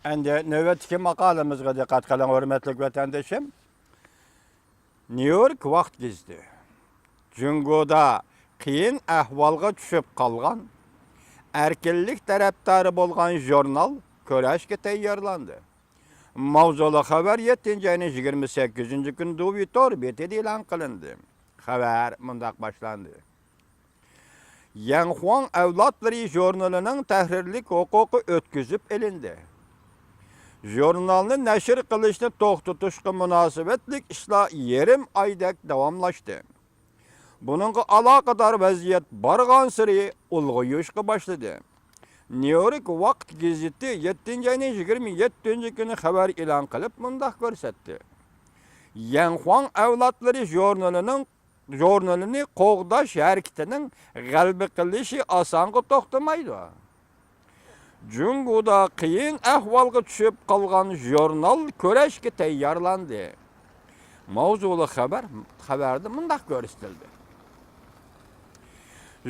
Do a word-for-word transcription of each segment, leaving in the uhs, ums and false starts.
ئەمدى نۆۋەتتىكى ماقالىمىزغا دىققەت قىلىڭ، ھۆرمەتلىك ۋەتەندىشىم. نيۇ يورك ۋاقىت گېزىتى. جۇڭگودا قىيىن ئەھۋالغا چۈشۈپ قالغان، ئەركىنلىك تەرەپدارى بولغان ژۇرنال كۈرەشكە تەييارلاندى. ماۋزۇلۇق خەۋەر يەتتىنچى ئاينىڭ يىگىرمە سەككىزىنچى كۈنى دۇۋى تور بېتىدە ئېلان قىلىندى. خەۋەر مۇنداق باشلاندى. يەنخۇاڭ ئەۋلادلىرى ژۇرنىلىنىڭ تەھرىرلىك ھوقۇقى ئۆتكۈزۈپ ئېلىندى. ژۇرنالنى نەشر قىلىشنى توختىتىشقا مۇناسىۋەتلىك ئىشلار يېرىم ئايدەك داۋاملاشتى. بۇنىڭغا ئالاقىدار ۋەزىيەت بارغانسېرى ئۇلغىيىشقا باشلىدى. نيۇ يورك ۋاقىت گېزىتى يەتتىنچى ئاينىڭ يىگىرمە يەتتىنچى كۈنى خەۋەر ئېلان قىلىپ مۇنداق كۆرسەتتى. يەنخۇاڭ ئەۋلادلىرى ژۇرنىلىنىڭ، ژۇرنىلىنى قوغداش ھەرىكىتىنىڭ غەلىبە قىلىشى ئاسانغا توختىمايدۇ. جۇڭگودا قىيىن ئەھۋالغا چۈشۈپ قالغان ژۇرنال كۈرەشكە تەييارلاندى. ماۋزۇلۇق خەۋەر، خەۋەردە مۇنداق كۆرسىتىلدى.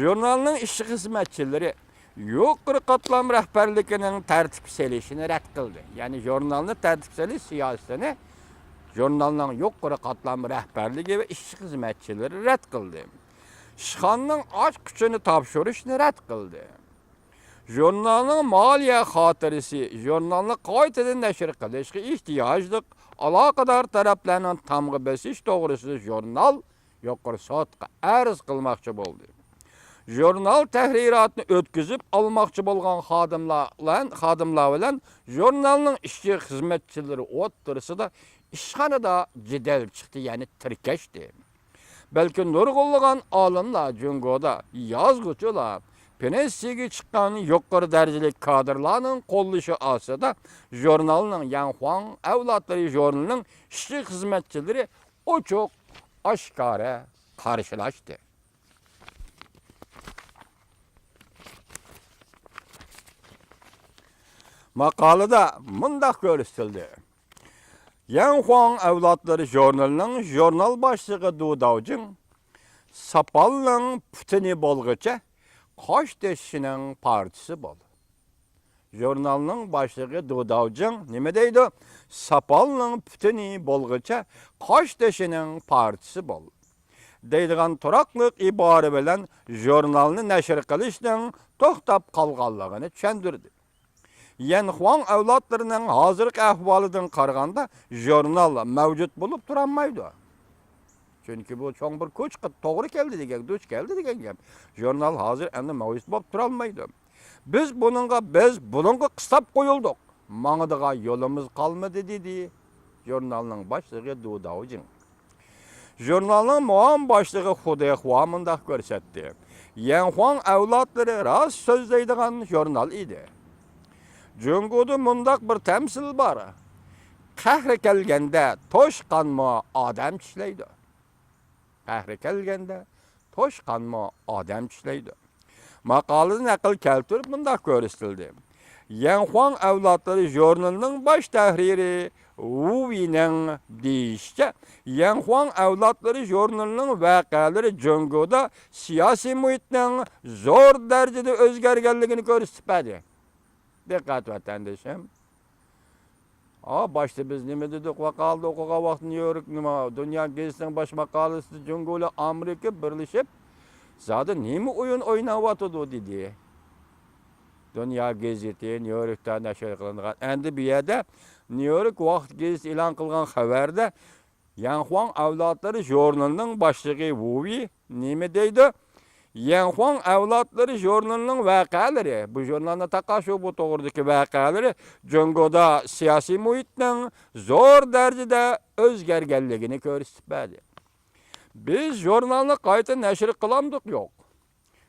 ژۇرنالنىڭ ئىشچى خىزمەتچىلىرى يۇقىرى قاتلام رەھبەرلىكىنىڭ تەرتىپ سېلىشىنى رەت قىلدى. يەنى ژۇرنالنى تەرتىپ سېلىش سىياسىتىنى ژۇرنالنىڭ يۇقىرى قاتلام رەھبەرلىكى ۋە ئىشچى خىزمەتچىلىرى رەت قىلدى. ئىشخانىنىڭ ئاچقۇچىنى تاپشۇرۇشنى رەت قىلدى. ژۇرنالنىڭ مالىيە خاتىرىسى، ژۇرنالنى قايتىدىن نەشر قىلىشقا ئېھتىياجلىق ئالاقىدار تەرەپلەرنىڭ تامغا بېسىش توغرىسىدا ژۇرنال يۇقىرى سوتقا ئەرز قىلماقچى بولدى. ژۇرنال تەھرىراتىنى ئۆتكۈزۈپ ئالماقچى بولغان خادىملار بىلەن، خادىملار بىلەن ژۇرنالنىڭ ئىشچى خىزمەتچىلىرى ئوتتۇرىسىدا ئىشخانىدا جېدەل چىقتى، يەنى تىركەشتى. بەلكى نۇرغۇنلىغان ئالىملار جۇڭگودا يازغۇچىلار پېنسىيەگە چىققان يۇقىرى دەرىجىلىك كادىرلارنىڭ قوللىشى ئاستىدا ژۇرنالنىڭ، يەنخۇاڭ ئەۋلادلىرى ژۇرنىلىنىڭ ئىشچى خىزمەتچىلىرى ئوچۇق ئاشكارا قارشىلاشتى. ماقالىدا مۇنداق كۆرسىتىلدى. يەنخۇاڭ ئەۋلادلىرى ژۇرنىلىنىڭ ژۇرنال باشلىقى دۇ داۋجىڭ، ساپالنىڭ پۇتىنى بولغۇچە قاش تېشىنىڭ پارچىسى بول. ژۇرنالنىڭ باشلىقى دۇ داۋجىڭ نېمە دەيدۇ؟ ساپالنىڭ پۇتىنى بولغۇچە قاش تېشىنىڭ پارچىسى بول، دەيدىغان تۇراقلىق ئىبارە بىلەن ژۇرنالنى نەشر قىلىشنىڭ توختاپ قالغانلىقىنى چۈشەندۈردى. يەنخۇاڭ ئەۋلادلىرىنىڭ ھازىرقى ئەھۋالىدىن قارىغاندا، ژۇرنال مەۋجۇت بولۇپ تۇرالمايدۇ. چۈنكى بۇ چوڭ بىر كوچقا توغرا كەلدى دېگەن، دۇچ كەلدى دېگەن گەپ. ژۇرنال ھازىر ئەمدى مەۋجۇت بولۇپ تۇرالمايدۇ. بىز بۇنىڭغا، بىز بۇنىڭغا قىستاپ قويۇلدۇق. ماڭىدىغان يولىمىز قالمىدى، دېدى ژۇرنالنىڭ باشلىقى دۇ داۋجىڭ. ژۇرنالنىڭ مۇئاۋىن باشلىقى خۇ دېخۇا مۇنداق كۆرسەتتى. يەنخۇاڭ ئەۋلادلىرى راست سۆزلەيدىغان ژۇرنال ئىدى. جۇڭگودا مۇنداق بىر تەمسىل بار. قەھرى كەلگەندە توشقانمۇ ئادەم چىشلەيدۇ. قەھرى كەلگەندە توشقانمۇ ئادەم چىشلەيدۇ. ماقالىدە نەقىل كەلتۈرۈپ مۇنداق كۆرسىتىلدى. يەنخۇاڭ ئەۋلادلىرى ژۇرنىلىنىڭ باش تەھرىرى ۋۇ ۋېينىڭ دېيىشىچە، يەنخۇاڭ ئەۋلادلىرى ژۇرنىلىنىڭ ۋەقەلىرى جۇڭگودا سىياسىي مۇھىتنىڭ زور دەرىجىدە ئۆزگەرگەنلىكىنى كۆرسىتىپ بەردى. دىققەت، ۋەتەندىشىم. ئا، باشتا بىز نېمە دېدۇق؟ ماقالىدە ئوقۇغان ۋاقتىدا نيۇ يورك نېمە، دۇنيا گېزىتىنىڭ باش ماقالىسىدە جۇڭگو بىلەن ئامېرىكا بىرلىشىپ، زادى نېمە ئويۇن ئويناۋاتىدۇ دېدى. دۇنيا گېزىتى نيۇ يوركتا نەشر قىلىنغان. ئەمدى بۇ يەردە نيۇ يورك ۋاقىت گېزىتى ئېلان قىلغان خەۋەردە يەنخۇاڭ ئەۋلادلىرى ژۇرنىلىنىڭ باشلىقى ۋۇ ۋېي نېمە دەيدۇ؟ يەنخۇاڭ ئەۋلادلىرى ژۇرنىلىنىڭ ۋەقەلىرى، بۇ ژۇرنالنى تاقاشۇ بۇ توغرىدىكى ۋەقەلىرى جۇڭگودا سىياسىي مۇھىتنىڭ زور دەرىجىدە ئۆزگەرگەنلىكىنى كۆرسىتىپ بەردى. بىز ژۇرنالنى قايتا نەشر قىلامدۇق؟ يوق.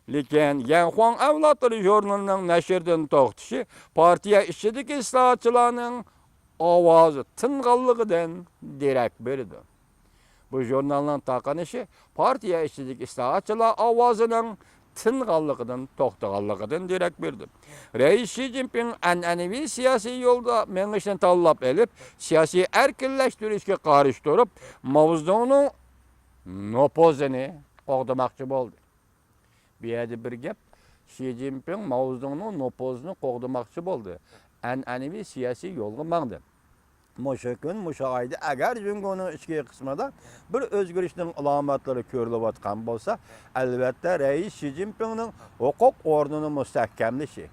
لېكىن يەنخۇاڭ ئەۋلادلىرى ژۇرنىلىنىڭ نەشردىن توختىشى پارتىيە ئىچىدىكى ئىسلاھاتچىلارنىڭ ئاۋازى تىنغانلىقىدىن دېرەك بېرىدۇ. بۇ ژۇرنالنىڭ تاقىنىشى پارتىيە ئىچىدىكى ئىسلاھاتچىلار ئاۋازىنىڭ تىنغانلىقىدىن، توختىغانلىقىدىن دېرەك بېرىدۇ. رەئىس شى جىنپىڭ ئەنئەنىۋى سىياسىي يولدا مېڭىشنى تاللاپ ئېلىپ، سىياسىي ئەركىنلەشتۈرۈشكە قارشى تۇرۇپ، ماۋزېدۇڭنىڭ نوپۇزىنى قوغدىماقچى بولدى. بۇ يەردە بىر گەپ، شى جىنپىڭ ماۋزېدۇڭنىڭ نوپۇزىنى قوغدىماقچى بولدى. ئەنئەنىۋى سىياسىي يولغا ماڭدى. مۇشۇ كۈن، مۇشۇ ئايدا ئەگەر جۇڭگونىڭ ئىچكى قىسمىدا بىر ئۆزگىرىشنىڭ ئالامەتلىرى كۆرۈلۈۋاتقان بولسا، ئەلۋەتتە، رەئىس شى جىنپىڭنىڭ ھوقۇق ئورنىنى مۇستەھكەملىشى،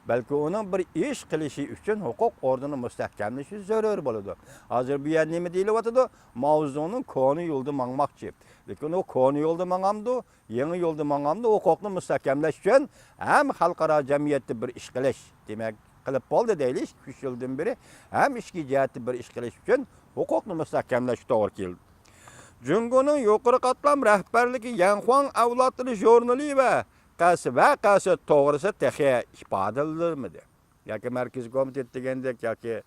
بەلكى ئۇنىڭ بىر ئىش قىلىشى ئۈچۈن ھوقۇق ئورنىنى مۇستەھكەملىشى زۆرۈر بولىدۇ. ھازىر بۇ يەردە نېمە دېيىلىۋاتىدۇ؟ ماۋزېدۇڭنىڭ كونا يولدا ماڭماقچى. لېكىن ئۇ كونا يولدا ماڭامدۇ؟ يېڭى يولدا ماڭامدۇ؟ ھوقۇقنى مۇستەھكەملەش ئۈچۈن ھەم خەلقئارا جەمئىيەتتە بىر ئىش قىلىش، دېمەك، قىلىپ بولدى دەيلى، ئىككى-ئۈچ يىلدىن بېرى ھەم ئىچكى جەھەتتە بىر ئىش قىلىش ئۈچۈن ھوقۇقنى مۇستەھكەملەشكە توغرا كېلىدۇ. جۇڭگونىڭ يۇقىرى قاتلام رەھبەرلىكى يەنخۇاڭ ئەۋلادلىرى ژۇرنىلى ۋە قەسى ۋەقەسى توغرىسىدا تېخى ئىپادە بىلدۈرمىدى. ياكى مەركىزىي كومىتېت دېگەندەك، ياكى،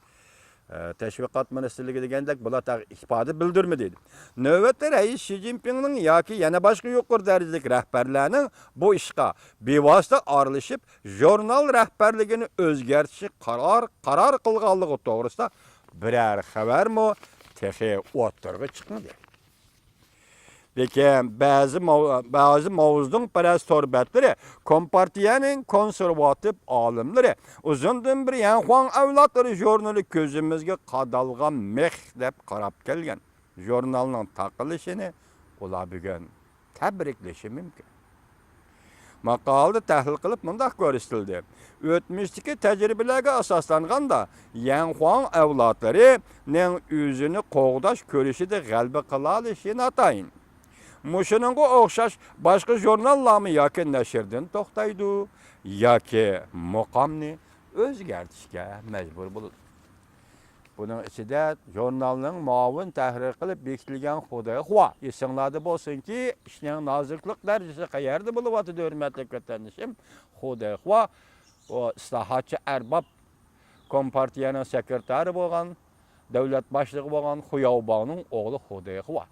ئە، تەشۋىقات مىنىستىرلىكى دېگەندەك، بۇلار تېخى ئىپادە بىلدۈرمىدى. نۆۋەتتە رەئىس شى جىنپىڭنىڭ ياكى يەنە باشقا يۇقىرى دەرىجىلىك رەھبەرلەرنىڭ بۇ ئىشقا بىۋاسىتە ئارىلىشىپ، ژۇرنال رەھبەرلىكىنى ئۆزگەرتىشكە قارار، قارار قىلغانلىقى توغرىسىدا بىرەر خەۋەرمۇ تېخى ئوتتۇرىغا چىقمىدى. لېكىن بەزى ماۋ-، بەزى ماۋزېدۇڭپەرەس تور بەتلىرى، كومپارتىيەنىڭ كونسېرۋاتىپ ئالىملىرى ئۇزۇندىن بېرى يەنخۇاڭ ئەۋلادلىرى ژۇرنىلى كۆزىمىزگە قادالغان مىخ دەپ قاراپ كەلگەن ژۇرنالنىڭ تاقىلىشىنى ئۇلار بۈگۈن تەبرىكلىشى مۇمكىن. ماقالىدە تەھلىل قىلىپ مۇنداق كۆرسىتىلدى: ئۆتمۈشتىكى تەجرىبىلەرگە ئاساسلانغاندا، يەنخۇاڭ ئەۋلادلىرىنىڭ ئۆزىنى قوغداش كۈرىشىدە غەلىبە قىلالىشى ناتايىن. مۇشۇنىڭغا ئوخشاش باشقا ژۇرناللارمۇ ياكى نەشردىن توختايدۇ، ياكى مۇقامنى ئۆزگەرتىشكە مەجبۇر بولىدۇ. بۇنىڭ ئىچىدە ژۇرنالنىڭ مۇئاۋىن تەھرىر قىلىپ بېكىتىلگەن خۇدەيخۇا. ئېسىڭلاردا بولسۇنكى، ئىشنىڭ نازۇكلۇق دەرىجىسى قەيەردە بولۇۋاتىدۇ، ھۆرمەتلىك ۋەتەندىشىم؟ خۇدەيخۇا، ئۇ ئىسلاھاتچى ئەرباب، كومپارتىيەنىڭ سېكرېتارى بولغان، دۆلەت باشلىقى بولغان خۇياۋباۋنىڭ ئوغلى خۇدەيخۇا.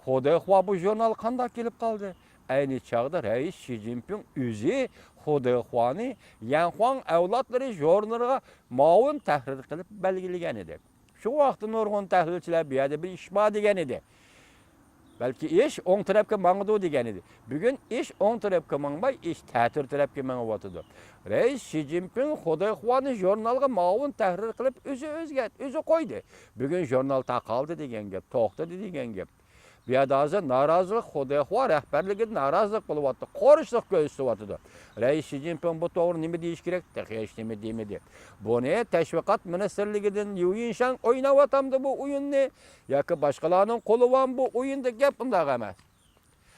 خۇدەيخۇا بۇ ژۇرنال قانداق كېلىپ قالدى؟ ئەينى چاغدا رەئىس شى جىنپىڭ ئۆزى خۇدەيخۇانى يەنخۇاڭ ئەۋلادلىرى ژۇرنىلىغا مۇئاۋىن تەھرىر قىلىپ بەلگىلىگەن ئىدى. شۇ ۋاقىتتا نۇرغۇن تەھلىلچىلەر بۇ يەردە بىر ئىش بار دېگەن ئىدى. بەلكى ئىش ئوڭ تەرەپكە ماڭىدۇ دېگەن ئىدى. بۈگۈن ئىش ئوڭ تەرەپكە ماڭماي، ئىش تەتۈر تەرەپكە مېڭىۋاتىدۇ. رەئىس شى جىنپىڭ خۇدەيخۇانى ژۇرنالغا مۇئاۋىن تەھرىر قىلىپ ئۆزى ئۆزگەرت-، ئۆزى قويدى. بۈگۈن ژۇرنال تاقالدى دېگەن گەپ، توختىدى دېگەن گەپ. بۇ يەردە ھازىر نارازىلىق، خۇدەيخۇا رەھبەرلىكىدە نارازىلىق بولۇۋاتىدۇ، قورساقلىق كۆرسىتىۋاتىدۇ. رەئىس شى جىنپىڭ بۇ توغرا نېمە دېيىش كېرەك؟ تېخى ھېچنېمە دېمىدى. بۇنى تەشۋىقات مىنىستىرلىكىدىن ليۇ يىنشاڭ ئويناۋاتامدۇ بۇ ئويۇننى؟ ياكى باشقىلارنىڭ قولى بارمۇ بۇ ئويۇندا؟ گەپ ئۇنداق ئەمەس.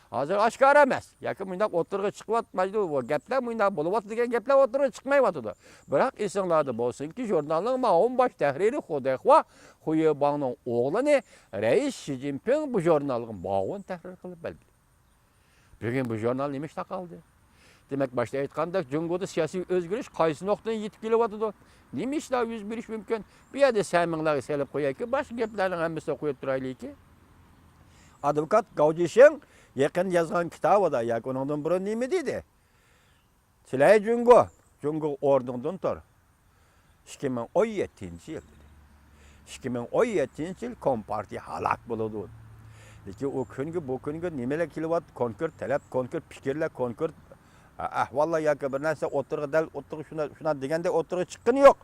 ھازىر ئاشكارا ئەمەس. ياكى مۇنداق ئوتتۇرىغا چىقىۋاتمايدۇ، بۇ گەپلەر مۇنداق بولۇۋاتىدۇ دېگەن گەپلەر ئوتتۇرىغا چىقمايۋاتىدۇ. بىراق ئېسىڭلاردا بولسۇنكى، ژۇرنالنىڭ مۇئاۋىن باش تەھرىرى خۇدەيخۇا خۇيباڭنىڭ ئوغلىنى رەئىس شى جىنپىڭ بۇ ژۇرنالغا مۇئاۋىن تەھرىر قىلىپ بەلگىلىدى. بۈگۈن بۇ ژۇرنال نېمە ئىشتا قالدى؟ دېمەك، باشتا ئېيتقاندەك، جۇڭگودا سىياسىي ئۆزگىرىش قايسى نۇقتىدىن يېتىپ كېلىۋاتىدۇ؟ نېمە ئىشلار يۈز بېرىشى مۇمكىن؟ بۇ يەردە سەمىڭلارغا سېلىپ قويايكى، باشقا گەپلەرنىڭ ھەممىسىنى قويۇپ تۇرايلىكى. ئادۋوكات گاۋ جىشىڭ يېقىندا يازغان كىتابىدا ياكى ئۇنىڭدىن بۇرۇن نېمە دېدى؟ سىلەي جۇڭگو، جۇڭگو ئورنۇڭدىن تۇر. ئىككى مىڭ ئون يەتتىنچى يىل دېدى. ئىككى مىڭ ئون يەتتىنچى يىل كومپارتىيە ھالاك بولىدۇ. لېكىن ئۇ كۈنگە، بۇ كۈنگە نېمىلەر كېلىۋاتىدۇ؟ كونكرېت تەلەپ، كونكرېت پىكىرلەر، كونكرېت، ئە، ئەھۋاللار ياكى بىر نەرسە ئوتتۇرىغا، دەل ئوتتۇرىغا شۇنداق، شۇنداق دېگەندەك ئوتتۇرىغا چىققىنى يوق.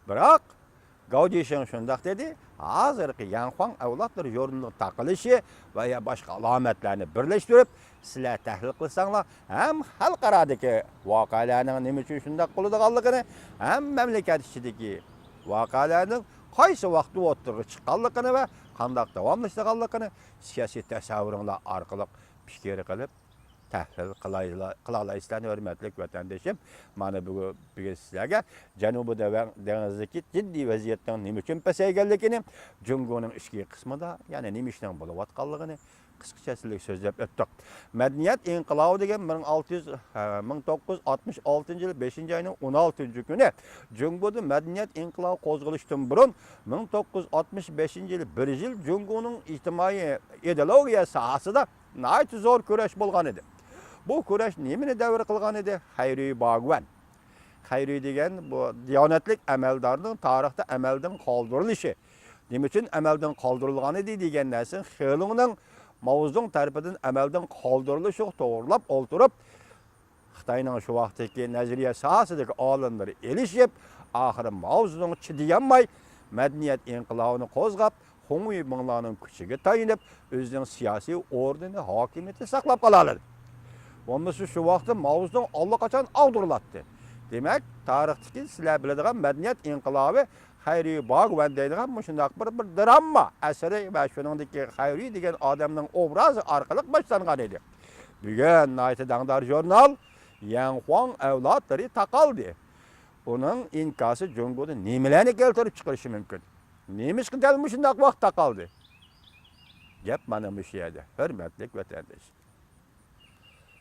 بىراق، گاۋ جىشىڭ شۇنداق دېدى، ھازىرقى يەنخۇاڭ ئەۋلادلىرى ژۇرنىلىنىڭ تاقىلىشى ۋە يا باشقا ئالامەتلەرنى بىرلەشتۈرۈپ، سىلەر تەھلىل قىلساڭلار، ھەم خەلقئارادىكى ۋەقەلەرنىڭ نېمە ئۈچۈن شۇنداق بولىدىغانلىقىنى، ھەم مەملىكەت ئىچىدىكى ۋەقەلەرنىڭ قايسى ۋاقىتتا ئوتتۇرىغا چىققانلىقىنى ۋە قانداق داۋاملىشىدىغانلىقىنى سىياسىي تەسەۋۋۇرۇڭلار ئارقىلىق پىكىر قىلىپ، تەھلىل قىلايلا-، قىلالايسىلەر، ھۆرمەتلىك ۋەتەندىشىم. مانا بۈگۈن، بۈگۈن سىلەرگە جەنۇبىي دەۋەڭ-، دېڭىزدىكى جىددىي ۋەزىيەتنىڭ نېمە ئۈچۈن پەسەيگەنلىكىنى، جۇڭگونىڭ ئىچكى قىسمىدا يەنە نېمە ئىشنىڭ بولۇۋاتقانلىقىنى قىسقىچە سىلەرگە سۆزلەپ ئۆتتۇق. مەدەنىيەت ئىنقىلابى دېگەن مىڭ ئالتە يۈز، ھە، مىڭ توققۇز يۈز ئاتمىش ئالتىنچى يىل بەشىنچى ئاينىڭ ئون ئالتىنچى كۈنى جۇڭگودا مەدەنىيەت ئىنقىلابى قوزغىلىشتىن بۇرۇن، مىڭ توققۇز يۈز ئاتمىش بەشىنچى يىلى بىر يىل جۇڭگونىڭ ئىجتىمائىي ئىدېئولوگىيە ساھەسىدە ناھايىتى زور كۈرەش بولغان ئىدى. بۇ كۈرەش نېمىنى دەۋر قىلغان ئىدى؟ خەيرۇي باگۈەن. خەيرۇي دېگەن بۇ دىيانەتلىك ئەمەلدارنىڭ تارىختا ئەمەلدىن قالدۇرۇلۇشى. نېمە ئۈچۈن ئەمەلدىن قالدۇرۇلغان ئىدى دېگەن نەرسىنى خېلۇڭنىڭ ماۋزېدۇڭ تەرىپىدىن ئەمەلدىن قالدۇرۇلۇشىغا توغرىلاپ ئولتۇرۇپ، خىتاينىڭ شۇ ۋاقىتتىكى نەزەرىيە ساھەسىدىكى ئالىملىرى ئېلىشىپ، ئاخىرى ماۋزېدۇڭ چىدىيالماي، مەدەنىيەت ئىنقىلابىنى قوزغاپ، خۇڭۋېي بىڭلارنىڭ كۈچىگە تايىنىپ، ئۆزىنىڭ سىياسىي ئورنىنى، ھاكىمىيىتىنى ساقلاپ قالالايدۇ. بولمىسا شۇ ۋاقىتتا ماۋزېدۇڭ ئاللىقاچان ئاغدۇرۇلاتتى. دېمەك، تارىختىكى سىلەر بىلىدىغان مەدەنىيەت ئىنقىلابى خەيرۇي باگۋەن دەيدىغان مۇشۇنداق بىر، بىر دراما ئەسىرى ۋە شۇنىڭدىكى خەيرۇي دېگەن ئادەمنىڭ ئوبرازى ئارقىلىق باشلانغان ئىدى. بۈگۈن ناھايىتى داڭدار ژۇرنال يەنخۇاڭ ئەۋلادلىرى تاقالدى. ئۇنىڭ ئىنكاسى جۇڭگودا نېمىلەرنى كەلتۈرۈپ چىقىرىشى مۇمكىن؟ نېمىشقا دەل مۇشۇنداق ۋاقىت تاقالدى؟ گەپ مانا مۇشۇ يەردە، ھۆرمەتلىك ۋەتەنداش.